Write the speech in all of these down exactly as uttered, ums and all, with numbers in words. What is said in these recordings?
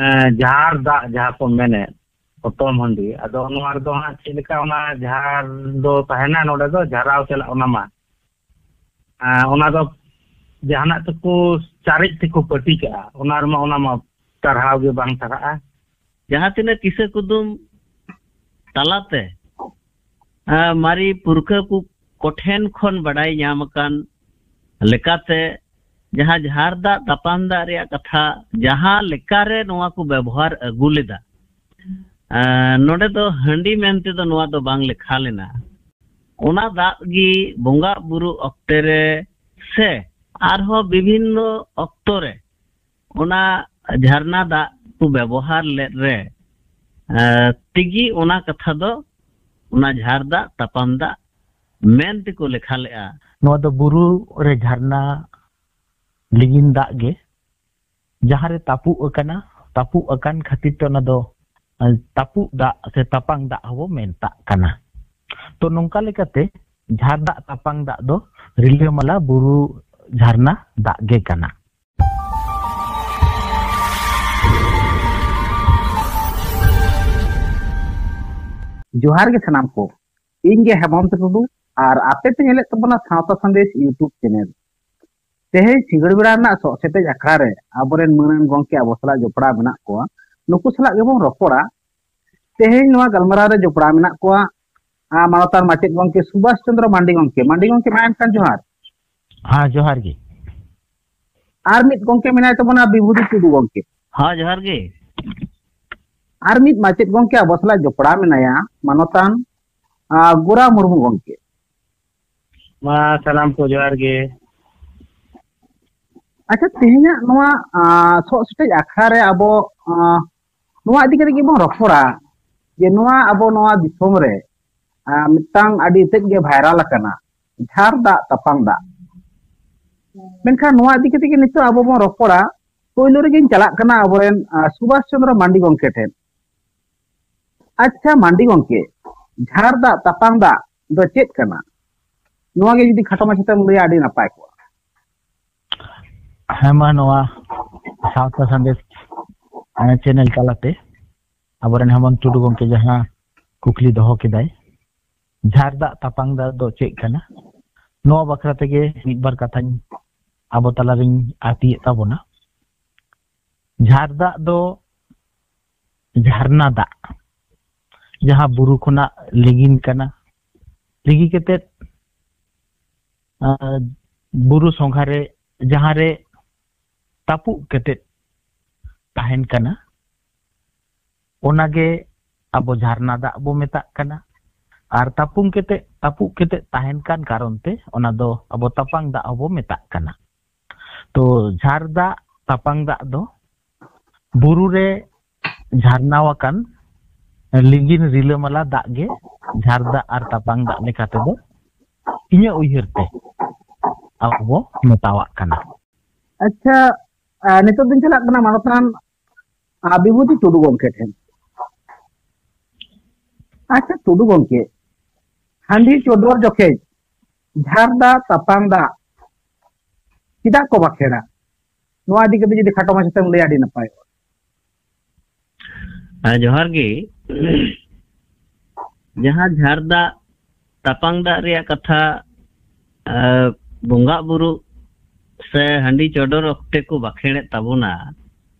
ᱮᱸ, ᱡᱷᱟᱨ ᱫᱟᱜ ᱡᱟᱦᱟᱸ ᱠᱚ ᱢᱮᱱᱮᱫ, ᱦᱚᱛᱚᱢ ᱦᱟᱺᱰᱤ, ᱟᱫᱚ ᱱᱚᱣᱟ ᱨᱮᱫᱚ ᱦᱟᱸᱜ ᱪᱮᱫ ᱞᱮᱠᱟ ᱚᱱᱟ ᱡᱷᱟᱨ ᱫᱚ ᱛᱟᱦᱮᱱᱟ, ᱱᱚᱰᱮ ᱫᱚ ᱡᱷᱟᱨᱟᱣ ᱪᱟᱞᱟᱜ ᱚᱱᱟ ᱢᱟ᱾ ᱮᱸ, ᱚᱱᱟ ᱫᱚ ᱡᱟᱦᱟᱱᱟᱜ ᱛᱮᱠᱚ ᱪᱟᱨᱮᱡ ᱛᱮᱠᱚ ᱯᱟᱹᱴᱤ ᱠᱟᱜᱼᱟ, ᱚᱱᱟ ᱨᱮᱢᱟ ᱚᱱᱟ ᱢᱟ ᱴᱟᱨᱦᱟᱣ ᱜᱮ ᱵᱟᱝ ᱴᱟᱨᱦᱟᱜᱼᱟ᱾ ᱡᱟᱦᱟᱸ ᱛᱤᱱᱟᱹᱜ ᱠᱤᱥᱟᱹ ᱠᱩᱫᱩᱢ ᱛᱟᱞᱟᱛᱮ, ᱮᱸ, ᱢᱟᱨᱮ ᱯᱩᱨᱠᱷᱟᱹ ᱠᱚ ᱠᱚᱴᱷᱮᱱ ᱠᱷᱚᱱ ᱵᱟᱰᱟᱭ ᱧᱟᱢ ᱟᱠᱟᱱ ᱞᱮᱠᱟᱛᱮ, ᱡᱟᱦᱟᱸ ᱡᱷᱟᱨ ᱫᱟᱜ ᱛᱟᱯᱟᱢ ᱫᱟᱜ ᱨᱮᱭᱟᱜ ᱠᱟᱛᱷᱟ, ᱡᱟᱦᱟᱸ ᱞᱮᱠᱟᱨᱮ ᱱᱚᱣᱟ ᱠᱚ ᱵᱮᱵᱚᱦᱟᱨ ᱟᱹᱜᱩ ᱞᱮᱫᱟ, ᱮᱸ, ᱱᱚᱰᱮ ᱫᱚ ᱦᱟᱺᱰᱤ ᱢᱮᱱᱛᱮ ᱫᱚ ᱱᱚᱣᱟ ᱫᱚ ᱵᱟᱝ ᱞᱮᱠᱷᱟ ᱞᱮᱱᱟ᱾ ᱚᱱᱟ ᱫᱟᱜ ᱜᱮ ᱵᱚᱸᱜᱟ ᱵᱩᱨᱩ ᱚᱠᱛᱮ ᱨᱮ ᱥᱮ ᱟᱨᱦᱚᱸ ᱵᱤᱵᱷᱤᱱᱱᱚ ᱚᱠᱛᱚ ᱨᱮ ᱚᱱᱟ ᱡᱷᱟᱨᱱᱟ ᱫᱟᱜ ᱠᱚ ᱵᱮᱵᱚᱦᱟᱨ ᱞᱮᱫ ᱨᱮ, ᱮᱸ, ᱛᱮᱜᱮ ᱚᱱᱟ ᱠᱟᱛᱷᱟ ᱫᱚ ᱚᱱᱟ ᱡᱷᱟᱨ ᱫᱟᱜ, ᱛᱟᱯᱟᱢ ᱫᱟᱜ ᱢᱮᱱ ᱛᱮᱠᱚ ᱞᱮᱠᱷᱟ ᱞᱮᱜᱼᱟ᱾ ᱱᱚᱣᱟ ᱫᱚ ᱵᱩᱨᱩ ᱨᱮ ᱡᱷᱟᱨᱱᱟ ᱞᱤᱸᱜᱤᱱ ᱫᱟᱜ ᱜᱮ, ᱡᱟᱦᱟᱸ ᱨᱮ ᱛᱟᱹᱯᱩᱜ ᱟᱠᱟᱱᱟ, ᱛᱟᱹᱯᱩᱜ ᱟᱠᱟᱱ ᱠᱷᱟᱹᱛᱤᱨ ᱛᱮ ᱚᱱᱟ ᱫᱚ, ᱮᱸ, ᱛᱟᱹᱯᱩᱜ ᱫᱟᱜ ᱥᱮ ᱛᱟᱯᱟᱝ ᱫᱟᱜ ᱦᱚᱸᱵᱚ ᱢᱮᱛᱟᱜ ᱠᱟᱱᱟ᱾ ᱛᱚ, ᱱᱚᱝᱠᱟ ᱞᱮᱠᱟᱛᱮ ᱡᱷᱟᱨ ᱫᱟᱜ, ᱛᱟᱯᱟᱝ ᱫᱟᱜ ᱫᱚ ᱨᱤᱞᱟᱹᱢᱟᱞᱟ ᱵᱩᱨᱩ ᱡᱷᱟᱨᱱᱟ ᱫᱟᱜ ᱜᱮ ᱠᱟᱱᱟ᱾ ᱡᱚᱦᱟᱨ ᱜᱮ ᱥᱟᱱᱟᱢ ᱠᱚ, ᱤᱧ ᱜᱮ ᱦᱮᱢᱚᱱᱛ ᱴᱩᱰᱩ, ᱟᱨ ᱟᱯᱮ ᱯᱮ ᱧᱮᱞᱮᱫ ᱛᱟᱵᱚᱱᱟ ᱥᱟᱶᱛᱟ ᱥᱟᱸᱫᱮᱥ YouTube ᱪᱮᱱᱮᱞ᱾ ᱛᱮᱦᱮᱧ ᱥᱤᱸᱜᱟᱹᱲ ᱵᱮᱲᱟ ᱨᱮᱱᱟᱜ ᱥᱚᱜ ᱥᱮᱴᱮᱡ ᱟᱠᱷᱲᱟ ᱨᱮ ᱟᱵᱚᱨᱮᱱ ᱢᱟᱹᱱᱟᱱ ᱜᱚᱢᱠᱮ ᱟᱵᱚ ᱥᱟᱞᱟᱜ ᱡᱚᱯᱲᱟᱣ ᱢᱮᱱᱟᱜ ᱠᱚᱣᱟ, ᱱᱩᱠᱩ ᱥᱟᱞᱟᱜ ᱜᱮᱵᱚᱱ ᱨᱚᱯᱚᱲᱟ᱾ ᱛᱮᱦᱮᱧ ᱱᱚᱣᱟ ᱜᱟᱞᱢᱟᱨᱟᱣ ᱨᱮ ᱡᱚᱯᱲᱟᱣ ᱢᱮᱱᱟᱜ ᱠᱚᱣᱟ, ᱟ, ᱢᱟᱱᱚᱛᱟᱱ ᱢᱟᱪᱮᱫ ᱜᱚᱢᱠᱮ ᱥᱩᱵᱷᱟᱥ ᱪᱚᱸᱫᱽᱨᱚ ᱢᱟᱱᱰᱤ ᱜᱚᱢᱠᱮ᱾ ᱢᱟᱱᱰᱤ ᱜᱚᱢᱠᱮ, ᱢᱟ ᱮᱱᱠᱷᱟᱱ ᱡᱚᱦᱟᱨ᱾ ᱦᱮᱸ, ᱡᱚᱦᱟᱨ ᱜᱮ᱾ ᱟᱨ ᱢᱤᱫ ᱜᱚᱢᱠᱮ ᱢᱮᱱᱟᱭ ᱛᱟᱵᱚᱱᱟ, ᱵᱤᱵᱷᱩᱛᱤ ᱴᱩᱰᱩ ᱜᱚᱢᱠᱮ᱾ ᱦᱮᱸ, ᱡᱚᱦᱟᱨ ᱜᱮ᱾ ᱟᱨ ᱢᱤᱫ ᱢᱟᱪᱮᱫ ᱜᱚᱢᱠᱮ ᱟᱵᱚ ᱥᱟᱞᱟᱜ ᱡᱚᱯᱲᱟᱣ ᱢᱮᱱᱟᱭᱟ, ᱢᱟᱱᱚᱛᱟᱱ, ᱟ, ᱜᱳᱨᱟ ᱢᱩᱨᱢᱩ ᱜᱚᱢᱠᱮ᱾ ᱢᱟ ᱥᱟᱱᱟᱢ ᱠᱚ ᱡᱚᱦᱟᱨ ᱜᱮ᱾ ᱟᱪᱪᱷᱟ, ᱛᱮᱦᱮᱧᱟᱜ ᱱᱚᱣᱟ, ᱟ, ᱥᱚᱜ ᱥᱮᱴᱮᱡ ᱟᱠᱷᱲᱟ ᱨᱮ ᱟᱵᱚ, ᱟ, ᱱᱚᱣᱟ ᱤᱫᱤ ᱠᱟᱛᱮ ᱜᱮᱵᱚᱱ ᱨᱚᱯᱚᱲᱟ ᱡᱮ ᱱᱚᱣᱟ ᱟᱵᱚ ᱱᱚᱣᱟ ᱫᱤᱥᱚᱢ ᱨᱮ, ᱟ, ᱢᱤᱫᱴᱟᱝ ᱟᱹᱰᱤ ᱛᱮᱫ ᱜᱮ ᱵᱷᱟᱭᱨᱟᱞ ᱟᱠᱟᱱᱟ, ᱡᱷᱟᱨ ᱫᱟᱜ ᱛᱟᱯᱟᱝ ᱫᱟᱜ᱾ ᱢᱮᱱᱠᱷᱟᱱ ᱱᱚᱣᱟ ᱤᱫᱤ ᱠᱟᱛᱮ ᱜᱮ ᱱᱤᱛᱚᱜ ᱟᱵᱚ ᱵᱚᱱ ᱨᱚᱯᱚᱲᱟ᱾ ᱯᱳᱭᱞᱳ ᱨᱮᱜᱮᱧ ᱪᱟᱞᱟᱜ ᱠᱟᱱᱟ ᱟᱵᱚᱨᱮᱱ, ᱟ, ᱥᱩᱵᱷᱟᱥ ᱪᱚᱸᱫᱽᱨᱚ ᱢᱟᱱᱰᱤ ᱜᱚᱢᱠᱮ ᱴᱷᱮᱱ᱾ ᱟᱪᱪᱷᱟ ᱢᱟᱱᱰᱤ ᱜᱚᱢᱠᱮ, ᱡᱷᱟᱨ ᱫᱟᱜ ᱛᱟᱯᱟᱝ ᱫᱟᱜ ᱫᱚ ᱪᱮᱫ ᱠᱟᱱᱟ? ᱱᱚᱣᱟ ᱜᱮ ᱡᱩᱫᱤ ᱠᱷᱟᱴᱚ ᱢᱟᱪᱷᱟᱛᱮᱢ ᱞᱟᱹᱭᱟ, ᱟᱹᱰᱤ ᱱᱟᱯᱟᱭ ᱠᱚᱜᱼᱟ᱾ ᱦᱮᱸ, ᱢᱟ ᱱᱚᱣᱟ ᱥᱟᱶᱛᱟ ᱥᱟᱸᱫᱮᱥ ᱪᱮᱱᱮᱞ ᱛᱟᱞᱟᱛᱮ ᱟᱵᱚᱨᱮᱱ ᱦᱮᱢᱚᱱᱛ ᱴᱩᱰᱩ ᱜᱚᱢᱠᱮ ᱡᱟᱦᱟᱸ ᱠᱩᱠᱞᱤ ᱫᱚᱦᱚ ᱠᱮᱫᱟᱭ, ᱡᱷᱟᱨ ᱫᱟᱜ ᱛᱟᱯᱟᱝ ᱫᱟᱜ ᱫᱚ ᱪᱮᱫ ᱠᱟᱱᱟ, ᱱᱚᱣᱟ ᱵᱟᱠᱷᱨᱟ ᱛᱮᱜᱮ ᱢᱤᱫ ᱵᱟᱨ ᱠᱟᱛᱷᱟᱧ ᱟᱵᱚ ᱛᱟᱞᱟᱨᱤᱧ ᱟᱹᱴᱤᱭᱮᱫ ᱛᱟᱵᱚᱱᱟ᱾ ᱡᱷᱟᱨ ᱫᱟᱜ ᱫᱚ ᱡᱷᱟᱨᱱᱟ ᱫᱟᱜ, ᱡᱟᱦᱟᱸ ᱵᱩᱨᱩ ᱠᱷᱚᱱᱟᱜ ᱞᱤᱸᱜᱤᱱ ᱠᱟᱱᱟ, ᱞᱤᱸᱜᱤ ᱠᱟᱛᱮᱫ ᱟᱨ ᱵᱩᱨᱩ ᱥᱚᱸᱜᱷᱟ ᱨᱮ ᱡᱟᱦᱟᱸ ᱨᱮ ᱛᱟᱹᱯᱩᱜ ᱠᱟᱛᱮᱫ ᱛᱟᱦᱮᱱ ᱠᱟᱱᱟ, ᱚᱱᱟᱜᱮ ᱟᱵᱚ ᱡᱷᱟᱨᱱᱟ ᱫᱟᱜ ᱵᱚ ᱢᱮᱛᱟᱜ ᱠᱟᱱᱟ᱾ ᱟᱨ ᱛᱟᱹᱯᱩᱝ ᱠᱟᱛᱮᱫ, ᱛᱟᱹᱯᱩᱜ ᱠᱟᱛᱮᱫ ᱛᱟᱦᱮᱱ ᱠᱟᱱ ᱠᱟᱨᱚᱱ ᱛᱮ ᱚᱱᱟ ᱫᱚ ᱟᱵᱚ ᱛᱟᱯᱟᱝ ᱫᱟᱜ ᱦᱚᱸᱵᱚ ᱢᱮᱛᱟᱜ ᱠᱟᱱᱟ᱾ ᱛᱚ, ᱡᱷᱟᱨ ᱫᱟᱜ, ᱛᱟᱯᱟᱝ ᱫᱟᱜ ᱫᱚ ᱵᱩᱨᱩ ᱨᱮ ᱡᱷᱟᱨᱱᱟ ᱟᱠᱟᱱ ᱞᱤᱸᱜᱤᱱ ᱨᱤᱞᱟᱹᱢᱟᱞᱟ ᱫᱟᱜ ᱜᱮ ᱡᱷᱟᱨ ᱫᱟᱜ ᱟᱨ ᱛᱟᱯᱟᱝ ᱫᱟᱜ ᱞᱮᱠᱟ ᱛᱮᱫᱚ ᱤᱧᱟᱹᱜ ᱩᱭᱦᱟᱹᱨ ᱛᱮ ᱟᱵᱚ ᱵᱚ ᱢᱮᱛᱟᱣᱟᱜ ᱠᱟᱱᱟ᱾ ᱟᱪᱪᱷᱟ, ᱟᱨ ᱱᱤᱛᱚᱜ ᱫᱚᱧ ᱪᱟᱞᱟᱜ ᱠᱟᱱᱟ ᱢᱟᱱᱚᱛᱟᱱ, ᱟᱨ, ᱵᱤᱵᱷᱩᱛᱤ ᱴᱩᱰᱩ ᱜᱚᱢᱠᱮ ᱴᱷᱮᱱ᱾ ᱟᱪᱪᱷᱟ ᱴᱩᱰᱩ ᱜᱚᱢᱠᱮ, ᱦᱟᱺᱰᱤ ᱪᱚᱰᱚᱨ ᱡᱚᱠᱷᱮᱡ ᱡᱷᱟᱨ ᱫᱟᱜ ᱛᱟᱯᱟᱝ ᱫᱟᱜ ᱪᱮᱫᱟᱜ ᱠᱚ ᱵᱟᱠᱷᱮᱲᱟ? ᱱᱚᱣᱟ ᱤᱫᱤ ᱠᱟᱛᱮ ᱡᱩᱫᱤ ᱠᱷᱟᱴᱚ ᱢᱟᱪᱷᱟᱛᱮᱢ ᱞᱟᱹᱭᱟ, ᱟᱹᱰᱤ ᱱᱟᱯᱟᱭᱚᱜᱼᱟ᱾ ᱦᱮᱸ, ᱡᱚᱦᱟᱨ ᱜᱮ᱾ ᱡᱟᱦᱟᱸ ᱡᱷᱟᱨ ᱫᱟᱜ ᱛᱟᱯᱟᱝ ᱫᱟᱜ ᱨᱮᱭᱟᱜ ᱠᱟᱛᱷᱟ, ᱟᱸ, ᱵᱚᱸᱜᱟ ᱵᱩᱨᱩ ᱥᱮ ᱦᱟᱺᱰᱤ ᱪᱚᱰᱚᱨ ᱚᱠᱛᱮ ᱠᱚ ᱵᱟᱠᱷᱮᱲᱮᱫ ᱛᱟᱵᱚᱱᱟ,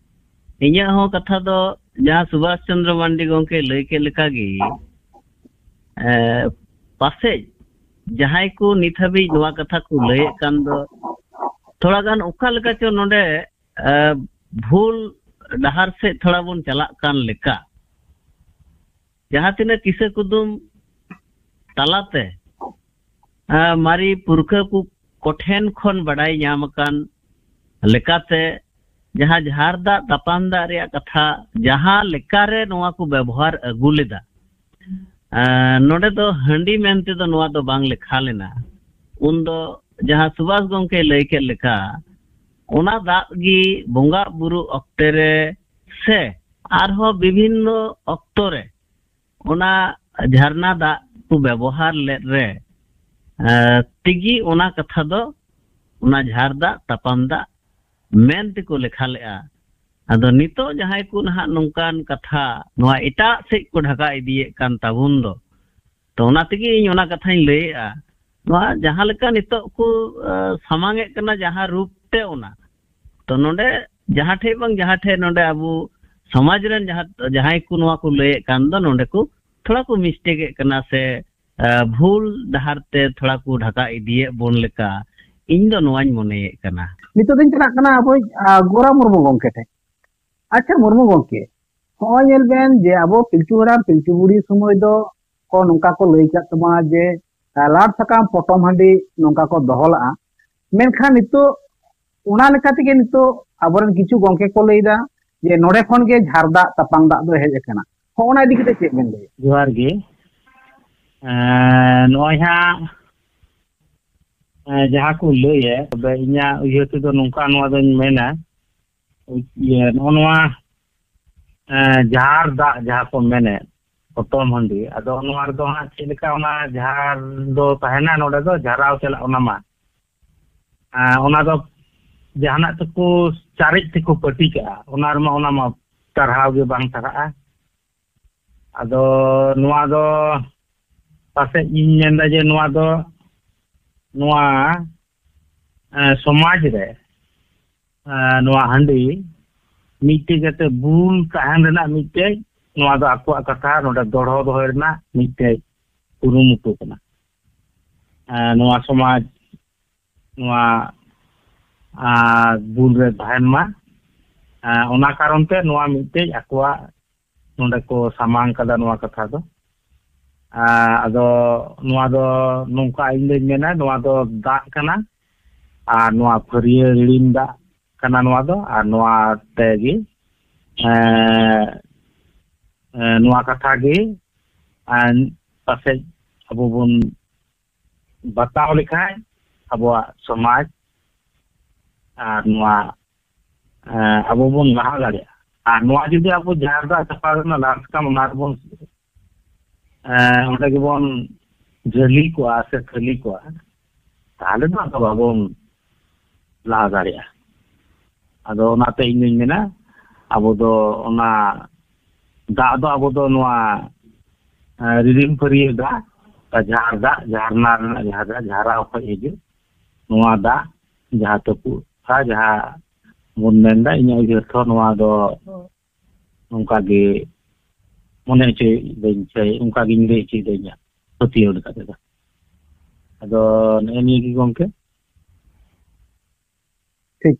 ᱤᱧᱟᱹᱜ ᱦᱚᱸ ᱠᱟᱛᱷᱟ ᱫᱚ ᱡᱟᱦᱟᱸ ᱥᱩᱵᱷᱟᱥ ᱪᱚᱱᱫᱨᱚ ᱢᱟᱱᱰᱤ ᱜᱚᱢᱠᱮ ᱞᱟᱹᱭ ᱠᱮᱫ ᱞᱮᱠᱟᱜᱮ, ᱮ, ᱯᱟᱥᱮᱡ ᱡᱟᱦᱟᱸᱭ ᱠᱚ ᱱᱤᱛ ᱦᱟᱹᱵᱤᱡ ᱱᱚᱣᱟ ᱠᱟᱛᱷᱟ ᱠᱚ ᱞᱟᱹᱭᱮᱫ ᱠᱟᱱ ᱫᱚ, ᱛᱷᱚᱲᱟ ᱜᱟᱱ ᱚᱠᱟ ᱞᱮᱠᱟ ᱪᱚ ᱱᱚᱰᱮ, ᱮ, ᱵᱷᱩᱞ ᱰᱟᱦᱟᱨ ᱥᱮᱫ ᱛᱷᱚᱲᱟ ᱵᱚᱱ ᱪᱟᱞᱟᱜ ᱠᱟᱱ ᱞᱮᱠᱟ᱾ ᱡᱟᱦᱟᱸ ᱛᱤᱱᱟᱹᱜ ᱠᱤᱥᱟᱹ ᱠᱩᱫᱩᱢ ᱛᱟᱞᱟᱛᱮ, ᱮ, ᱢᱟᱨᱮ ᱯᱩᱨᱠᱷᱟᱹ ᱠᱚ ᱠᱚᱴᱷᱮᱱ ᱠᱷᱚᱱ ᱵᱟᱰᱟᱭ ᱧᱟᱢ ᱟᱠᱟᱱ ᱞᱮᱠᱟᱛᱮ, ᱡᱟᱦᱟᱸ ᱡᱷᱟᱨ ᱫᱟᱜ ᱛᱟᱯᱟᱱ ᱫᱟᱜ ᱨᱮᱭᱟᱜ ᱠᱟᱛᱷᱟ, ᱡᱟᱦᱟᱸ ᱞᱮᱠᱟᱨᱮ ᱱᱚᱣᱟ ᱠᱚ ᱵᱮᱵᱚᱦᱟᱨ ᱟᱹᱜᱩ ᱞᱮᱫᱟ, ᱮ, ᱱᱚᱰᱮ ᱫᱚ ᱦᱟᱺᱰᱤ ᱢᱮᱱᱛᱮ ᱫᱚ ᱱᱚᱣᱟ ᱫᱚ ᱵᱟᱝ ᱞᱮᱠᱷᱟ ᱞᱮᱱᱟ᱾ ᱩᱱᱫᱚ ᱡᱟᱦᱟᱸ ᱥᱩᱵᱷᱟᱥ ᱜᱚᱢᱠᱮ ᱞᱟᱹᱭ ᱠᱮᱫ ᱞᱮᱠᱟ, ᱚᱱᱟ ᱫᱟᱜ ᱜᱮ ᱵᱚᱸᱜᱟ ᱵᱩᱨᱩ ᱚᱠᱛᱮ ᱨᱮ ᱥᱮ ᱟᱨᱦᱚᱸ ᱵᱤᱵᱷᱤᱱᱱᱚ ᱚᱠᱛᱚ ᱨᱮ ᱚᱱᱟ ᱡᱷᱟᱨᱱᱟ ᱫᱟᱜ ᱠᱚ ᱵᱮᱵᱚᱦᱟᱨ ᱞᱮᱫ ᱨᱮ, ᱮ, ᱛᱮᱜᱮ ᱚᱱᱟ ᱠᱟᱛᱷᱟ ᱫᱚ ᱚᱱᱟ ᱡᱷᱟᱨ ᱫᱟᱜ ᱛᱟᱯᱟᱱ ᱫᱟᱜ ᱢᱮᱱ ᱛᱮᱠᱚ ᱞᱮᱠᱷᱟ ᱞᱮᱜᱼᱟ᱾ ᱟᱫᱚ ᱱᱤᱛᱚᱜ ᱡᱟᱦᱟᱸᱭ ᱠᱚ ᱱᱟᱦᱟᱜ ᱱᱚᱝᱠᱟᱱ ᱠᱟᱛᱷᱟ ᱱᱚᱣᱟ ᱮᱴᱟᱜ ᱥᱮᱫ ᱠᱚ ᱰᱷᱟᱠᱟ ᱤᱫᱤᱭᱮᱫ ᱠᱟᱱ ᱛᱟᱵᱚᱱ ᱫᱚ, ᱛᱚ ᱚᱱᱟ ᱛᱮᱜᱮ ᱤᱧ ᱚᱱᱟ ᱠᱟᱛᱷᱟᱧ ᱞᱟᱹᱭᱮᱫᱼᱟ᱾ ᱱᱚᱣᱟ ᱡᱟᱦᱟᱸ ᱞᱮᱠᱟ ᱱᱤᱛᱚᱜ ᱠᱚ ᱥᱟᱢᱟᱝ ᱮᱫ ᱠᱟᱱᱟ ᱡᱟᱦᱟᱸ ᱨᱩᱯ ᱛᱮ, ᱚᱱᱟ ᱛᱚ ᱱᱚᱰᱮ ᱡᱟᱦᱟᱸ ᱴᱷᱮᱡ ᱵᱟᱝ ᱡᱟᱦᱟᱸ ᱴᱷᱮᱡ ᱱᱚᱰᱮ ᱟᱵᱚ ᱥᱚᱢᱟᱡᱽ ᱨᱮᱱ ᱡᱟᱦᱟᱸ ᱡᱟᱦᱟᱸᱭ ᱠᱚ ᱱᱚᱣᱟ ᱠᱚ ᱞᱟᱹᱭᱮᱫ ᱠᱟᱱ ᱫᱚ, ᱱᱚᱰᱮ ᱠᱚ ᱛᱷᱚᱲᱟ ᱠᱚ ᱢᱤᱥᱴᱮᱠ ᱮᱫ ᱠᱟᱱᱟ ᱥᱮ ᱵᱷᱩᱞ ᱰᱟᱦᱟᱨ ᱛᱮ ᱛᱷᱚᱲᱟ ᱠᱚ ᱰᱷᱟᱠᱟ ᱤᱫᱤᱭᱮᱫ ᱵᱚᱱ ᱞᱮᱠᱟ ᱤᱧ ᱫᱚ ᱱᱚᱣᱟᱧ ᱢᱚᱱᱮᱭᱮᱫ ᱠᱟᱱᱟ᱾ ᱱᱤᱛᱚᱜ ᱫᱚᱧ ᱪᱟᱞᱟᱜ ᱠᱟᱱᱟ ᱟᱵᱚᱭᱤᱡ ᱜᱳᱨᱟ ᱢᱩᱨᱢᱩ ᱜᱚᱢᱠᱮ ᱴᱷᱮᱱ᱾ ᱟᱪᱪᱷᱟ ᱢᱩᱨᱢᱩ ᱜᱚᱢᱠᱮ, ᱦᱚᱸᱜᱼᱚᱭ ᱧᱮᱞ ᱵᱮᱱ ᱡᱮ ᱟᱵᱚ ᱯᱤᱞᱪᱩ ᱦᱟᱲᱟᱢ ᱯᱤᱞᱪᱩ ᱵᱩᱲᱦᱤ ᱥᱚᱢᱚᱭ ᱫᱚ ᱠᱚ ᱱᱚᱝᱠᱟ ᱠᱚ ᱞᱟᱹᱭ ᱠᱟᱫ ᱛᱟᱵᱚᱱᱟ ᱡᱮ ᱞᱟᱲ ᱥᱟᱠᱟᱢ ᱯᱚᱴᱚᱢ ᱦᱟᱺᱰᱤ ᱱᱚᱝᱠᱟ ᱠᱚ ᱫᱚᱦᱚ ᱞᱟᱜᱼᱟ᱾ ᱢᱮᱱᱠᱷᱟᱱ ᱱᱤᱛᱚᱜ ᱚᱱᱟ ᱞᱮᱠᱟ ᱛᱮᱜᱮ ᱱᱤᱛᱚᱜ ᱟᱵᱚᱨᱮᱱ ᱠᱤᱪᱷᱩ ᱜᱚᱢᱠᱮ ᱠᱚ ᱞᱟᱹᱭᱫᱟ ᱡᱮ ᱱᱚᱰᱮ ᱠᱷᱚᱱ ᱜᱮ ᱡᱷᱟᱨ ᱫᱟᱜ ᱛᱟᱯᱟᱝ ᱫᱟᱜ ᱫᱚ ᱦᱮᱡ ᱟᱠᱟᱱᱟ᱾ ᱦᱚᱸᱜᱼᱚ ᱱᱟ ᱤᱫᱤ ᱠᱟᱛᱮ ᱪᱮᱫ ᱵᱮᱱ ᱞᱟᱹᱭᱟ? ᱡᱚᱦᱟᱨ ᱜᱮ᱾ ᱮᱸ, ᱱᱚᱜᱼᱚᱭ ᱦᱟᱸᱜ, ᱮᱸ, ᱡᱟᱦᱟᱸ ᱠᱚ ᱞᱟᱹᱭᱮᱫ, ᱛᱚᱵᱮ ᱤᱧᱟᱹᱜ ᱩᱭᱦᱟᱹᱨ ᱛᱮᱫᱚ ᱱᱚᱝᱠᱟ ᱱᱚᱣᱟ ᱫᱚᱧ ᱢᱮᱱᱟ, ᱤᱭᱟᱹ, ᱱᱚᱜᱼᱚ ᱱᱚᱣᱟ, ᱮᱸ, ᱡᱷᱟᱨ ᱫᱟᱜ ᱡᱟᱦᱟᱸ ᱠᱚ ᱢᱮᱱᱮᱫ, ᱯᱚᱴᱚᱢ ᱦᱟᱺᱰᱤ, ᱟᱫᱚ ᱱᱚᱣᱟ ᱨᱮᱫᱚ ᱦᱟᱸᱜ ᱪᱮᱫ ᱞᱮᱠᱟ ᱚᱱᱟ ᱡᱷᱟᱨ ᱫᱚ ᱛᱟᱦᱮᱱᱟ, ᱱᱚᱰᱮ ᱫᱚ ᱡᱷᱟᱨᱟᱣ ᱪᱟᱞᱟᱜ ᱚᱱᱟ ᱢᱟ᱾ ᱮᱸ, ᱚᱱᱟ ᱫᱚ ᱡᱟᱦᱟᱱᱟᱜ ᱛᱮᱠᱚ ᱪᱟᱨᱮᱡ ᱛᱮᱠᱚ ᱯᱟᱹᱴᱤ ᱠᱟᱜᱼᱟ, ᱚᱱᱟ ᱨᱮᱢᱟ ᱚᱱᱟ ᱢᱟ ᱴᱟᱨᱦᱟᱣ ᱜᱮ ᱵᱟᱝ ᱴᱟᱨᱦᱟᱜᱼᱟ᱾ ᱟᱫᱚ ᱱᱚᱣᱟ ᱫᱚ ᱯᱟᱥᱮᱡ ᱤᱧ ᱢᱮᱱᱫᱟ ᱡᱮ ᱱᱚᱣᱟ ᱫᱚ ᱱᱚᱣᱟ, ᱮᱸ, ᱥᱚᱢᱟᱡᱽ ᱨᱮ, ᱮᱸ, ᱱᱚᱣᱟ ᱦᱟᱺᱰᱤ ᱢᱤᱫᱴᱮᱡ ᱡᱟᱛᱮ ᱵᱩᱞ ᱛᱟᱦᱮᱱ ᱨᱮᱱᱟᱜ ᱢᱤᱫᱴᱮᱡ, ᱱᱚᱣᱟ ᱫᱚ ᱟᱠᱚᱣᱟᱜ ᱠᱟᱛᱷᱟ ᱱᱚᱰᱮ ᱫᱚᱲᱦᱚ ᱫᱚᱦᱚᱭ ᱨᱮᱱᱟᱜ ᱢᱤᱫᱴᱮᱡ ᱠᱩᱨᱩᱢᱩᱴᱩ ᱠᱟᱱᱟ᱾ ᱮᱸ, ᱱᱚᱣᱟ ᱥᱚᱢᱟᱡᱽ ᱱᱚᱣᱟ, ᱟᱨ, ᱵᱩᱞ ᱨᱮ ᱛᱟᱦᱮᱱ ᱢᱟ᱾ ᱟᱨ, ᱚᱱᱟ ᱠᱟᱨᱚᱱ ᱛᱮ ᱱᱚᱣᱟ ᱢᱤᱫᱴᱮᱡ ᱟᱠᱚᱣᱟᱜ ᱱᱚᱰᱮ ᱠᱚ ᱥᱟᱢᱟᱝ ᱠᱟᱫᱟ ᱱᱚᱣᱟ ᱠᱟᱛᱷᱟ ᱫᱚ᱾ ᱟᱨ, ᱟᱫᱚ ᱱᱚᱣᱟ ᱫᱚ ᱱᱚᱝᱠᱟ ᱤᱧ ᱫᱚᱧ ᱢᱮᱱᱟ, ᱱᱚᱣᱟ ᱫᱚ ᱫᱟᱜ ᱠᱟᱱᱟ ᱟᱨ ᱱᱚᱣᱟ ᱯᱷᱟᱹᱨᱭᱟᱹ ᱦᱤᱲᱤᱧ ᱫᱟᱜ ᱠᱟᱱᱟ ᱱᱚᱣᱟ ᱫᱚ, ᱟᱨ ᱱᱚᱣᱟ ᱛᱮᱜᱮ, ᱮᱸ, ᱮᱸ, ᱱᱚᱣᱟ ᱠᱟᱛᱷᱟ ᱜᱮ, ᱮᱸ, ᱯᱟᱥᱮᱡ ᱟᱵᱚ ᱵᱚᱱ ᱵᱟᱛᱟᱣ ᱞᱮᱠᱷᱟᱡ ᱟᱵᱚᱣᱟᱜ ᱥᱚᱢᱟᱡᱽ ᱟᱨ ᱱᱚᱣᱟ, ᱮᱸ, ᱟᱵᱚ ᱵᱚᱱ ᱞᱟᱦᱟ ᱫᱟᱲᱮᱭᱟᱜᱼᱟ᱾ ᱟᱨ ᱱᱚᱣᱟ ᱡᱩᱫᱤ ᱟᱵᱚ ᱡᱟᱦᱮᱨ ᱫᱟᱜ ᱪᱟᱯᱟᱲ ᱨᱮᱱᱟᱜ ᱞᱟᱦᱟ ᱥᱟᱠᱟᱢ ᱚᱱᱟ ᱨᱮᱵᱚᱱ, ᱮᱸ, ᱚᱸᱰᱮ ᱜᱮᱵᱚᱱ ᱡᱷᱟᱹᱞᱤ ᱠᱚᱜᱼᱟ ᱥᱮ ᱠᱷᱟᱹᱞᱤ ᱠᱚᱜᱼᱟ, ᱛᱟᱦᱚᱞᱮ ᱫᱚ ᱟᱫᱚ ᱵᱟᱵᱚᱱ ᱞᱟᱦᱟ ᱫᱟᱲᱮᱭᱟᱜᱼᱟ᱾ ᱟᱫᱚ ᱚᱱᱟᱛᱮ ᱤᱧ ᱫᱩᱧ ᱢᱮᱱᱟ, ᱟᱵᱚ ᱫᱚ ᱚᱱᱟ ᱫᱟᱜ ᱫᱚ ᱟᱵᱚ ᱫᱚ ᱱᱚᱣᱟ, ᱮ, ᱨᱤᱨᱤᱢ ᱯᱷᱟᱹᱨᱭᱟᱹ ᱫᱟᱜ, ᱡᱷᱟᱨ ᱫᱟᱜ, ᱡᱷᱟᱨᱱᱟ ᱨᱮᱱᱟᱜ ᱡᱟᱦᱟᱸ ᱫᱟᱜ, ᱡᱷᱟᱨᱟᱣ ᱠᱷᱚᱡ ᱦᱤᱡᱩᱜ, ᱱᱚᱣᱟ ᱫᱟᱜ ᱡᱟᱦᱟᱸ ᱛᱟᱹᱯᱩᱜ ᱥᱟ ᱡᱟᱦᱟᱸ ᱵᱚᱱ ᱢᱮᱱᱫᱟ, ᱤᱧᱟᱹᱜ ᱩᱭᱦᱟᱹᱨ ᱛᱮ ᱱᱚᱣᱟ ᱫᱚ ᱱᱚᱝᱠᱟ ᱜᱮ ᱢᱚᱱᱮ ᱦᱚᱪᱚᱭᱮᱫᱟᱹᱧ ᱥᱮ ᱚᱱᱠᱟ ᱜᱤᱧ ᱞᱟᱹᱭ ᱦᱚᱪᱚᱭᱮᱫᱟᱹᱧ ᱯᱟᱹᱛᱭᱟᱹᱣ ᱞᱮᱠᱟ ᱛᱮᱫᱚ᱾ ᱟᱫᱚ ᱱᱮᱜᱼᱮ ᱱᱤᱭᱟᱹ ᱜᱮ ᱜᱚᱢᱠᱮ᱾ ᱴᱷᱤᱠ᱾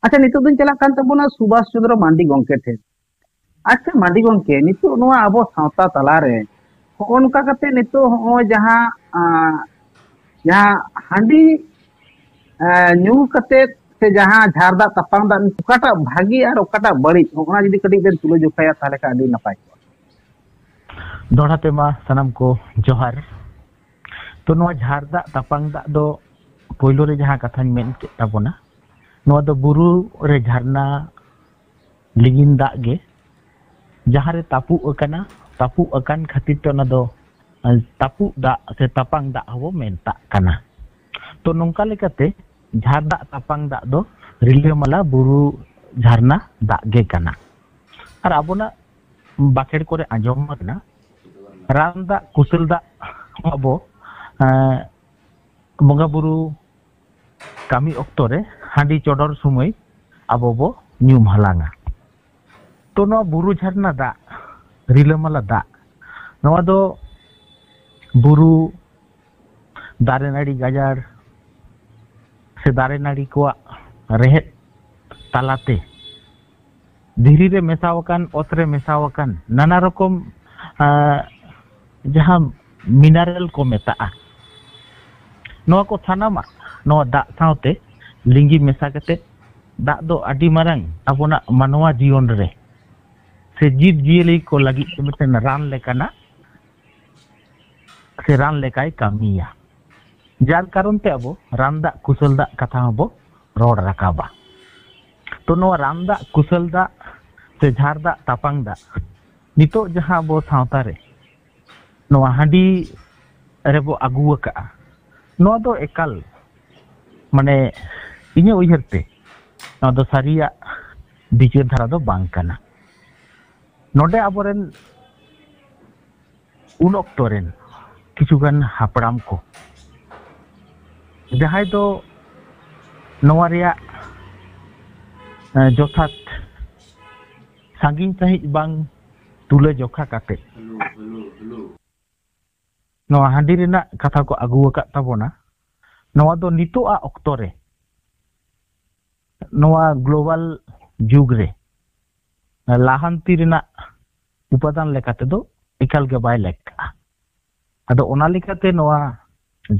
ᱟᱪᱪᱷᱟ, ᱱᱤᱛᱚᱜ ᱫᱚᱧ ᱪᱟᱞᱟᱜ ᱠᱟᱱ ᱛᱟᱵᱚᱱᱟ ᱥᱩᱵᱷᱟᱥ ᱪᱚᱸᱫᱽᱨᱚ ᱢᱟᱱᱰᱤ ᱜᱚᱢᱠᱮ ᱴᱷᱮᱱ᱾ ᱟᱪᱪᱷᱟ ᱢᱟᱱᱰᱤ ᱜᱚᱢᱠᱮ, ᱱᱤᱛᱚᱜ ᱱᱚᱣᱟ ᱟᱵᱚ ᱥᱟᱶᱛᱟ ᱛᱟᱞᱟᱨᱮ ᱦᱚᱸᱜᱼᱚ ᱱᱚᱝᱠᱟ ᱠᱟᱛᱮ ᱱᱤᱛᱚᱜ ᱦᱚᱸᱜᱼᱚᱭ ᱡᱟᱦᱟᱸ, ᱟᱸ, ᱡᱟᱦᱟᱸ ᱦᱟᱺᱰᱤ, ᱟᱸ, ᱧᱩ ᱠᱟᱛᱮ ᱥᱮ ᱡᱟᱦᱟᱸ ᱡᱷᱟᱨ ᱫᱟᱜ ᱛᱟᱯᱟᱝ ᱫᱟᱜ, ᱚᱠᱟᱴᱟᱜ ᱵᱷᱟᱹᱜᱤ ᱟᱨ ᱚᱠᱟᱴᱟᱜ ᱵᱟᱹᱲᱤᱡ, ᱚᱱᱟ ᱡᱩᱫᱤ ᱠᱟᱹᱴᱤᱡ ᱵᱮᱱ ᱛᱩᱞᱟᱹ ᱡᱚᱠᱷᱟᱭᱟ ᱛᱟᱦᱚᱞᱮ ᱠᱷᱟᱱ ᱟᱹᱰᱤ ᱱᱟᱯᱟᱭ ᱠᱚᱜᱼᱟ᱾ ᱫᱚᱦᱲᱟ ᱛᱮᱢᱟ ᱥᱟᱱᱟᱢ ᱠᱚ ᱡᱚᱦᱟᱨ᱾ ᱛᱚ ᱱᱚᱣᱟ ᱡᱷᱟᱨ ᱫᱟᱜ ᱛᱟᱯᱟᱝ ᱫᱟᱜ ᱫᱚ ᱯᱳᱭᱞᱳ ᱨᱮ ᱡᱟᱦᱟᱸ ᱠᱟᱛᱷᱟᱧ ᱢᱮᱱ ᱠᱮᱫ ᱛᱟᱵᱚᱱᱟ, ᱱᱚᱣᱟ ᱫᱚ ᱵᱩᱨᱩ ᱨᱮ ᱡᱷᱟᱨᱱᱟ ᱞᱤᱸᱜᱤᱱ ᱫᱟᱜ ᱜᱮ, ᱡᱟᱦᱟᱸ ᱨᱮ ᱛᱟᱹᱯᱩᱜ ᱟᱠᱟᱱᱟ, ᱛᱟᱹᱯᱩᱜ ᱟᱠᱟᱱ ᱠᱷᱟᱹᱛᱤᱨ ᱛᱮ ᱚᱱᱟ ᱫᱚ, ᱟᱸ, ᱛᱟᱹᱯᱩᱜ ᱫᱟᱜ ᱥᱮ ᱛᱟᱯᱟᱝ ᱫᱟᱜ ᱦᱚᱸᱵᱚ ᱢᱮᱛᱟᱜ ᱠᱟᱱᱟ᱾ ᱛᱚ ᱱᱚᱝᱠᱟ ᱞᱮᱠᱟᱛᱮ ᱡᱷᱟᱨ ᱫᱟᱜ ᱛᱟᱯᱟᱝ ᱫᱟᱜ ᱫᱚ ᱨᱤᱞᱟᱹᱢᱟᱞᱟ ᱵᱩᱨᱩ ᱡᱷᱟᱨᱱᱟ ᱫᱟᱜ ᱜᱮ ᱠᱟᱱᱟ᱾ ᱟᱨ ᱟᱵᱚᱱᱟᱜ ᱵᱟᱠᱷᱮᱲ ᱠᱚᱨᱮ ᱟᱸᱡᱚᱢ ᱟᱠᱟᱱᱟ, ᱨᱟᱱ ᱫᱟᱜ ᱠᱩᱥᱟᱹᱞ ᱫᱟᱜ ᱟᱵᱚ, ᱮᱸ, ᱵᱚᱸᱜᱟ ᱵᱩᱨᱩ ᱠᱟᱹᱢᱤ ᱚᱠᱛᱚ ᱨᱮ ᱦᱟᱺᱰᱤ ᱪᱚᱰᱚᱨ ᱥᱚᱢᱚᱭ ᱟᱵᱚ ᱵᱚ ᱧᱩᱢ ᱦᱟᱞᱟᱝᱟ᱾ ᱛᱚ ᱱᱚᱣᱟ ᱵᱩᱨᱩ ᱡᱷᱟᱨᱱᱟ ᱫᱟᱜ, ᱨᱤᱞᱟᱹᱢᱟᱞᱟ ᱫᱟᱜ, ᱱᱚᱣᱟ ᱫᱚ ᱵᱩᱨᱩ, ᱫᱟᱨᱮ ᱱᱟᱹᱲᱤ ᱜᱟᱡᱟᱲ ᱥᱮ ᱫᱟᱨᱮ ᱱᱟᱹᱲᱤ ᱠᱚᱣᱟᱜ ᱨᱮᱦᱮᱫ ᱛᱟᱞᱟᱛᱮ ᱫᱷᱤᱨᱤ ᱨᱮ ᱢᱮᱥᱟ ᱟᱠᱟᱱ, ᱚᱛ ᱨᱮ ᱢᱮᱥᱟ ᱟᱠᱟᱱ ᱱᱟᱱᱟ ᱨᱚᱠᱚᱢ, ᱟᱸ, ᱡᱟᱦᱟᱸ ᱢᱤᱱᱟᱨᱮᱞ ᱠᱚ ᱢᱮᱛᱟᱜᱼᱟ, ᱱᱚᱣᱟ ᱠᱚ ᱥᱟᱱᱟᱢᱟᱜ ᱱᱚᱣᱟ ᱫᱟᱜ ᱥᱟᱶᱛᱮ ᱞᱤᱸᱜᱤ ᱢᱮᱥᱟ ᱠᱟᱛᱮ ᱫᱟᱜ ᱫᱚ ᱟᱹᱰᱤ ᱢᱟᱨᱟᱝ ᱟᱵᱚᱱᱟᱜ ᱢᱟᱱᱣᱟ ᱡᱤᱭᱚᱱ ᱨᱮ ᱥᱮ ᱡᱤᱵᱽ ᱡᱤᱭᱟᱹᱞᱤ ᱠᱚ ᱞᱟᱹᱜᱤᱫ ᱛᱮ ᱢᱤᱫᱴᱮᱱ ᱨᱟᱱ ᱞᱮᱠᱟᱱᱟᱜ ᱥᱮ ᱨᱟᱱ ᱞᱮᱠᱟᱭ ᱠᱟᱹᱢᱤᱭᱟ᱾ ᱡᱟᱨ ᱠᱟᱨᱚᱱ ᱛᱮ ᱟᱵᱚ ᱨᱟᱱ ᱫᱟᱜ ᱠᱩᱥᱟᱹᱞ ᱫᱟᱜ ᱠᱟᱛᱷᱟ ᱦᱚᱸᱵᱚ ᱨᱚᱲ ᱨᱟᱠᱟᱵᱟ᱾ ᱛᱚ ᱱᱚᱣᱟ ᱨᱟᱱ ᱫᱟᱜ ᱠᱩᱥᱟᱹᱞ ᱫᱟᱜ ᱥᱮ ᱡᱷᱟᱨ ᱫᱟᱜ ᱛᱟᱯᱟᱝ ᱫᱟᱜ ᱱᱤᱛᱚᱜ ᱡᱟᱦᱟᱸ ᱟᱵᱚ ᱥᱟᱶᱛᱟ ᱨᱮ ᱱᱚᱣᱟ ᱦᱟᱺᱰᱤ ᱨᱮᱵᱚ ᱟᱹᱜᱩ ᱟᱠᱟᱜᱼᱟ, ᱱᱚᱣᱟ ᱫᱚ ᱮᱠᱟᱞ ᱢᱟᱱᱮ ᱤᱧᱟᱹᱜ ᱩᱭᱦᱟᱹᱨ ᱛᱮ ᱱᱚᱣᱟ ᱫᱚ ᱥᱟᱹᱨᱤᱭᱟᱜ ᱵᱤᱪᱟᱹᱨ ᱫᱷᱟᱨᱟ ᱫᱚ ᱵᱟᱝ ᱠᱟᱱᱟ᱾ ᱱᱚᱰᱮ ᱟᱵᱚᱨᱮᱱ ᱩᱱ ᱚᱠᱛᱚ ᱨᱮᱱ ᱠᱤᱪᱷᱩᱜᱟᱱ ᱦᱟᱯᱲᱟᱢ ᱠᱚ ᱡᱟᱦᱟᱸᱭ ᱫᱚ ᱱᱚᱣᱟ ᱨᱮᱭᱟᱜ ᱡᱚᱛᱷᱟᱛ ᱥᱟᱺᱜᱤᱧ ᱥᱟᱺᱦᱤᱡ ᱵᱟᱝ ᱛᱩᱞᱟᱹ ᱡᱚᱠᱷᱟ ᱠᱟᱛᱮ ᱱᱚᱣᱟ ᱦᱟᱺᱰᱤ ᱨᱮᱱᱟᱜ ᱠᱟᱛᱷᱟ ᱠᱚ ᱟᱹᱜᱩ ᱟᱠᱟᱫ ᱛᱟᱵᱚᱱᱟ᱾ ᱱᱚᱣᱟ ᱫᱚ ᱱᱤᱛᱚᱜ ᱟᱜ ᱚᱠᱛᱚ ᱨᱮ ᱱᱚᱣᱟ ᱜᱞᱳᱵᱟᱞ ᱡᱩᱜᱽ ᱨᱮ ᱞᱟᱦᱟᱱᱛᱤ ᱨᱮᱱᱟᱜ ᱩᱯᱟᱫᱟᱱ ᱞᱮᱠᱟ ᱛᱮᱫᱚ ᱮᱠᱟᱞ ᱜᱮ ᱵᱟᱭ ᱞᱮᱠ ᱠᱟᱜᱼᱟ᱾ ᱟᱫᱚ ᱚᱱᱟ ᱞᱮᱠᱟᱛᱮ ᱱᱚᱣᱟ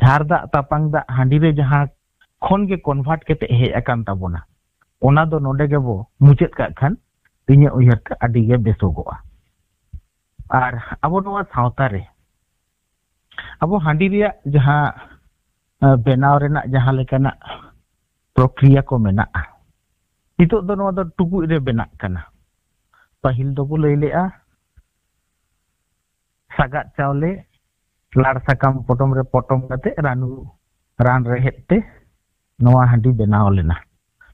ᱡᱷᱟᱨ ᱫᱟᱜ ᱛᱟᱯᱟᱝ ᱫᱟᱜ ᱦᱟᱺᱰᱤ ᱨᱮ ᱡᱟᱦᱟᱸ ᱠᱷᱚᱱ ᱜᱮ ᱠᱚᱱᱵᱷᱟᱨᱴ ᱠᱟᱛᱮ ᱦᱮᱡ ᱟᱠᱟᱱ ᱛᱟᱵᱚᱱᱟ, ᱚᱱᱟ ᱫᱚ ᱱᱚᱰᱮ ᱜᱮᱵᱚ ᱢᱩᱪᱟᱹᱫ ᱠᱟᱜ ᱠᱷᱟᱱ ᱤᱧᱟᱹᱜ ᱩᱭᱦᱟᱹᱨ ᱛᱮ ᱟᱹᱰᱤ ᱜᱮ ᱵᱮᱥᱚᱜᱚᱜᱼᱟ᱾ ᱟᱨ ᱟᱵᱚ ᱱᱚᱣᱟ ᱥᱟᱶᱛᱟ ᱨᱮ ᱟᱵᱚ ᱦᱟᱺᱰᱤ ᱨᱮᱭᱟᱜ ᱡᱟᱦᱟᱸ ᱵᱮᱱᱟᱣ ᱨᱮᱱᱟᱜ ᱡᱟᱦᱟᱸ ᱞᱮᱠᱟᱱᱟᱜ ᱯᱨᱚᱠᱨᱤᱭᱟ ᱠᱚ ᱢᱮᱱᱟᱜᱼᱟ, ᱱᱤᱛᱚᱜ ᱫᱚ ᱱᱚᱣᱟ ᱫᱚ ᱴᱩᱠᱩᱡ ᱨᱮ ᱵᱮᱱᱟᱜ ᱠᱟᱱᱟ᱾ ᱯᱟᱹᱦᱤᱞ ᱫᱚᱵᱚ ᱞᱟᱹᱭ ᱞᱮᱜᱼᱟ ᱥᱟᱜᱟᱫ ᱪᱟᱣᱞᱮ ᱞᱟᱲ ᱥᱟᱠᱟᱢ ᱯᱚᱴᱚᱢ ᱨᱮ ᱯᱚᱴᱚᱢ ᱠᱟᱛᱮ ᱨᱟᱱᱩ ᱨᱟᱱ ᱨᱮᱦᱮᱫ ᱛᱮ ᱱᱚᱣᱟ ᱦᱟᱺᱰᱤ ᱵᱮᱱᱟᱣ ᱞᱮᱱᱟ᱾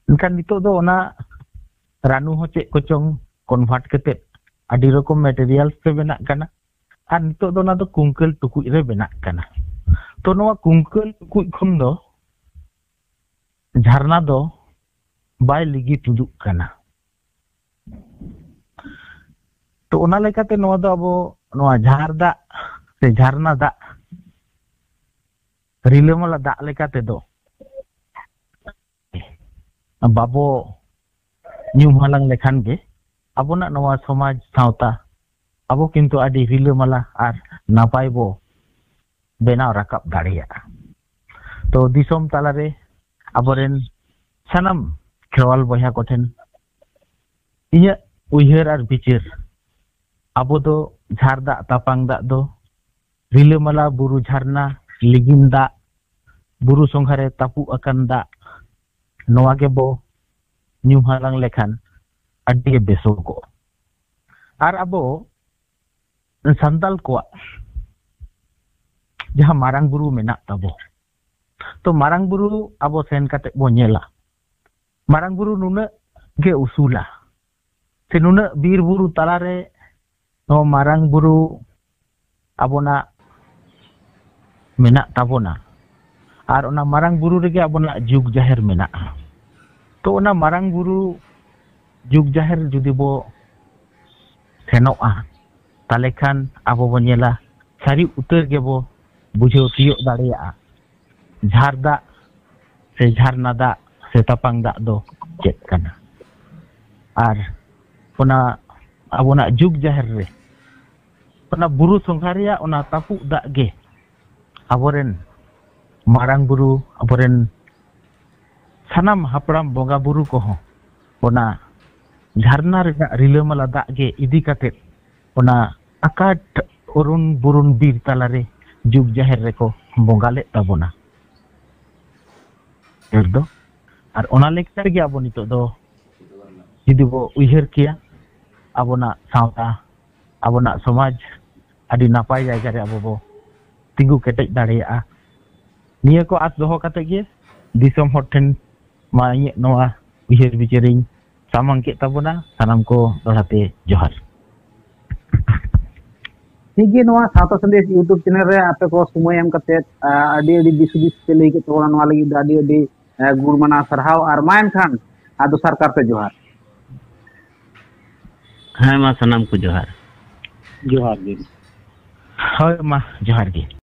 ᱢᱮᱱᱠᱷᱟᱱ ᱱᱤᱛᱚᱜ ᱫᱚ ᱚᱱᱟ ᱨᱟᱱᱩ ᱦᱚᱸ ᱪᱮᱫ ᱠᱚᱪᱚᱝ ᱠᱚᱱᱵᱷᱟᱨᱴ ᱠᱟᱛᱮ ᱟᱹᱰᱤ ᱨᱚᱠᱚᱢ ᱢᱮᱴᱮᱨᱤᱭᱟᱞᱥ ᱛᱮ ᱵᱮᱱᱟᱜ ᱠᱟᱱᱟ᱾ ᱟᱨ ᱱᱤᱛᱚᱜ ᱫᱚ ᱚᱱᱟ ᱫᱚ ᱠᱩᱝᱠᱟᱹᱞ ᱴᱩᱠᱩᱡ ᱨᱮ ᱵᱮᱱᱟᱜ ᱠᱟᱱᱟ᱾ ᱛᱚ ᱱᱚᱣᱟ ᱠᱩᱝᱠᱟᱹᱞ ᱴᱩᱠᱩᱡ ᱠᱷᱚᱱ ᱫᱚ ᱡᱷᱟᱨᱱᱟ ᱫᱚ ᱵᱟᱭ ᱞᱤᱜᱤ ᱛᱩᱫᱩᱜ ᱠᱟᱱᱟ᱾ ᱛᱚ ᱚᱱᱟ ᱞᱮᱠᱟᱛᱮ ᱱᱚᱣᱟ ᱫᱚ ᱟᱵᱚ ᱱᱚᱣᱟ ᱡᱷᱟᱨ ᱫᱟᱜ ᱥᱮ ᱡᱷᱟᱨᱱᱟ ᱫᱟᱜ ᱨᱤᱞᱟᱹᱢᱟᱞᱟ ᱫᱟᱜ ᱞᱮᱠᱟ ᱛᱮᱫᱚ ᱵᱟᱵᱚ ᱧᱩ ᱦᱟᱞᱟᱝ ᱞᱮᱠᱷᱟᱱ ᱜᱮ ᱟᱵᱚᱱᱟᱜ ᱱᱚᱣᱟ ᱥᱚᱢᱟᱡᱽ ᱥᱟᱶᱛᱟ ᱟᱵᱚ ᱠᱤᱱᱛᱩ ᱟᱹᱰᱤ ᱨᱤᱞᱟᱹᱢᱟᱞᱟ ᱟᱨ ᱱᱟᱯᱟᱭ ᱵᱚ ᱵᱮᱱᱟᱣ ᱨᱟᱠᱟᱵ ᱫᱟᱲᱮᱭᱟᱜᱼᱟ᱾ ᱛᱚ ᱫᱤᱥᱚᱢ ᱛᱟᱞᱟᱨᱮ ᱟᱵᱚᱨᱮᱱ ᱥᱟᱱᱟᱢ ᱠᱷᱮᱨᱣᱟᱞ ᱵᱚᱭᱦᱟ ᱠᱚᱴᱷᱮᱱ ᱤᱧᱟᱹᱜ ᱩᱭᱦᱟᱹᱨ ᱟᱨ ᱵᱤᱪᱟᱹᱨ, ᱟᱵᱚ ᱫᱚ ᱡᱷᱟᱨ ᱫᱟᱜ ᱛᱟᱯᱟᱝ ᱫᱟᱜ ᱫᱚ ᱨᱤᱞᱟᱹᱢᱟᱞᱟ ᱵᱩᱨᱩ ᱡᱷᱟᱨᱱᱟ ᱞᱤᱜᱤᱱ ᱫᱟᱜ ᱵᱩᱨᱩ ᱥᱚᱸᱜᱷᱟ ᱨᱮ ᱛᱟᱹᱯᱩᱜ ᱟᱠᱟᱱ ᱫᱟᱜ, ᱱᱚᱣᱟ ᱜᱮᱵᱚ ᱧᱩ ᱦᱟᱞᱟᱝ ᱞᱮᱠᱷᱟᱱ ᱟᱹᱰᱤ ᱜᱮ ᱵᱮᱥᱚᱜᱚᱜ᱾ ᱟᱨ ᱟᱵᱚ ᱥᱟᱱᱛᱟᱞ ᱠᱚᱣᱟᱜ ᱡᱟᱦᱟᱸ ᱢᱟᱨᱟᱝ ᱵᱩᱨᱩ ᱢᱮᱱᱟᱜ ᱛᱟᱵᱚ, ᱛᱚ ᱢᱟᱨᱟᱝ ᱵᱩᱨᱩ ᱟᱵᱚ ᱥᱮᱱ ᱠᱟᱛᱮ ᱵᱚ ᱧᱮᱞᱟ, ᱢᱟᱨᱟᱝ ᱵᱩᱨᱩ ᱱᱩᱱᱟᱹᱜ ᱜᱮ ᱩᱥᱩᱞᱟ᱾ ᱥᱮ ᱱᱩᱱᱟᱹᱜ ᱵᱤᱨ ᱵᱩᱨᱩ ᱛᱟᱞᱟᱨᱮ ᱱᱚᱣᱟ ᱢᱟᱨᱟᱝ ᱵᱩᱨᱩ ᱟᱵᱚᱱᱟᱜ ᱢᱮᱱᱟᱜ ᱛᱟᱵᱚᱱᱟ, ᱟᱨ ᱚᱱᱟ ᱢᱟᱨᱟᱝ ᱵᱩᱨᱩ ᱨᱮᱜᱮ ᱟᱵᱚᱱᱟᱜ ᱡᱩᱜᱽ ᱡᱟᱦᱮᱨ ᱢᱮᱱᱟᱜᱼᱟ᱾ ᱛᱚ, ᱚᱱᱟ ᱢᱟᱨᱟᱝ ᱵᱩᱨᱩ ᱡᱩᱜᱽ ᱡᱟᱦᱮᱨ ᱡᱩᱫᱤ ᱵᱚ ᱥᱮᱱᱚᱜᱼᱟ, ᱛᱟᱦᱞᱮ ᱠᱷᱟᱱ ᱟᱵᱚ ᱵᱚ ᱧᱮᱞᱟ, ᱥᱟᱹᱨᱤ ᱩᱛᱟᱹᱨ ᱜᱮᱵᱚ ᱵᱩᱡᱷᱟᱹᱣ ᱛᱤᱭᱳᱜ ᱫᱟᱲᱮᱭᱟᱜᱼᱟ ᱡᱷᱟᱨ ᱫᱟᱜ ᱥᱮ ᱡᱷᱟᱨᱱᱟ ᱫᱟᱜ ᱥᱮ ᱛᱟᱯᱟᱝ ᱫᱟᱜ ᱫᱚ ᱪᱮᱫ ᱠᱟᱱᱟ᱾ ᱟᱨ ᱚᱱᱟ ᱟᱵᱚᱱᱟᱜ ᱡᱩᱜᱽ ᱡᱟᱦᱮᱨ ᱨᱮ ᱚᱱᱟ ᱵᱩᱨᱩ ᱥᱚᱸᱜᱷᱟ ᱨᱮᱭᱟᱜ ᱚᱱᱟ ᱛᱟᱹᱯᱩᱜ ᱫᱟᱜ ᱜᱮ ᱟᱵᱚᱨᱮᱱ ᱢᱟᱨᱟᱝ ᱵᱩᱨᱩ, ᱟᱵᱚᱨᱮᱱ ᱥᱟᱱᱟᱢ ᱦᱟᱯᱲᱟᱢ ᱵᱚᱸᱜᱟ ᱵᱩᱨᱩ ᱠᱚᱦᱚᱸ ᱚᱱᱟ ᱡᱷᱟᱨᱱᱟ ᱨᱮᱱᱟᱜ ᱨᱤᱞᱟᱹᱢᱟᱞᱟ ᱫᱟᱜ ᱜᱮ ᱤᱫᱤ ᱠᱟᱛᱮᱫ ᱚᱱᱟ ᱟᱠᱟᱴ ᱚᱨᱩᱱ ᱵᱩᱨᱩᱱ ᱵᱤᱨ ᱛᱟᱞᱟᱨᱮ ᱡᱩᱜᱽ ᱡᱟᱦᱮᱨ ᱨᱮᱠᱚ ᱵᱚᱸᱜᱟ ᱞᱮᱫ ᱛᱟᱵᱚᱱᱟ᱾ ᱰᱷᱮᱨ ᱫᱚ᱾ ᱟᱨ ᱚᱱᱟ ᱞᱮᱠᱟ ᱨᱮᱜᱮ ᱟᱵᱚ ᱱᱤᱛᱚᱜ ᱫᱚ ᱡᱩᱫᱤ ᱵᱚ ᱩᱭᱦᱟᱹᱨ ᱠᱮᱭᱟ, ᱟᱵᱚᱱᱟᱜ ᱥᱟᱶᱛᱟ, ᱟᱵᱚᱱᱟᱜ ᱥᱚᱢᱟᱡᱽ ᱟᱹᱰᱤ ᱱᱟᱯᱟᱭ ᱡᱟᱭᱜᱟ ᱨᱮ ᱟᱵᱚ ᱵᱚ ᱛᱤᱸᱜᱩ ᱠᱮᱴᱮᱡ ᱫᱟᱲᱮᱭᱟᱜᱼᱟ᱾ ᱱᱤᱭᱟᱹ ᱠᱚ ᱟᱸᱥ ᱫᱚᱦᱚ ᱠᱟᱛᱮ ᱜᱮ ᱫᱤᱥᱚᱢ ᱦᱚᱲ ᱴᱷᱮᱱ ᱢᱟ ᱤᱧᱟᱹᱜ ᱱᱚᱣᱟ ᱩᱭᱦᱟᱹᱨ ᱵᱤᱪᱟᱹᱨᱤᱧ ᱥᱟᱢᱟᱝ ᱠᱮᱫ ᱛᱟᱵᱚᱱᱟ᱾ ᱥᱟᱱᱟᱢ ᱠᱚ ᱫᱚᱦᱲᱟ ᱛᱮ ᱡᱚᱦᱟᱨ᱾ ᱴᱷᱤᱠ ᱜᱮ, ᱱᱚᱣᱟ ᱥᱟᱶᱛᱟ ᱥᱟᱸᱫᱮᱥ YouTube ᱪᱮᱱᱮᱞ ᱨᱮ ᱟᱯᱮ ᱠᱚ ᱥᱚᱢᱚᱭ ᱮᱢ ᱠᱟᱛᱮ, ᱟ, ᱟᱹᱰᱤ ᱟᱹᱰᱤ ᱫᱤᱥ ᱦᱩᱫᱤᱥ ᱯᱮ ᱞᱟᱹᱭ ᱠᱮᱫ ᱛᱟᱵᱚᱱᱟ, ᱱᱚᱣᱟ ᱞᱟᱹᱜᱤᱫ ᱫᱚ ᱟᱹᱰᱤ ᱟᱹᱰᱤ, ᱟ, ᱜᱩᱱ ᱢᱟᱱᱟᱣ ᱥᱟᱨᱦᱟᱣ᱾ ᱟᱨ ᱢᱟ ᱮᱱᱠᱷᱟᱱ, ᱟ, ᱫᱚᱥᱟᱨ ᱠᱟᱨᱛᱮ ᱡᱚᱦᱟᱨ᱾ ᱦᱮᱸ, ᱢᱟ ᱥᱟᱱᱟᱢ ᱠᱚ ᱡᱚᱦᱟᱨ᱾ ᱡᱚᱦᱟᱨ ᱜᱮ᱾ ᱦᱳᱭ, ᱢᱟ ᱡᱚᱦᱟᱨ ᱜᱮ᱾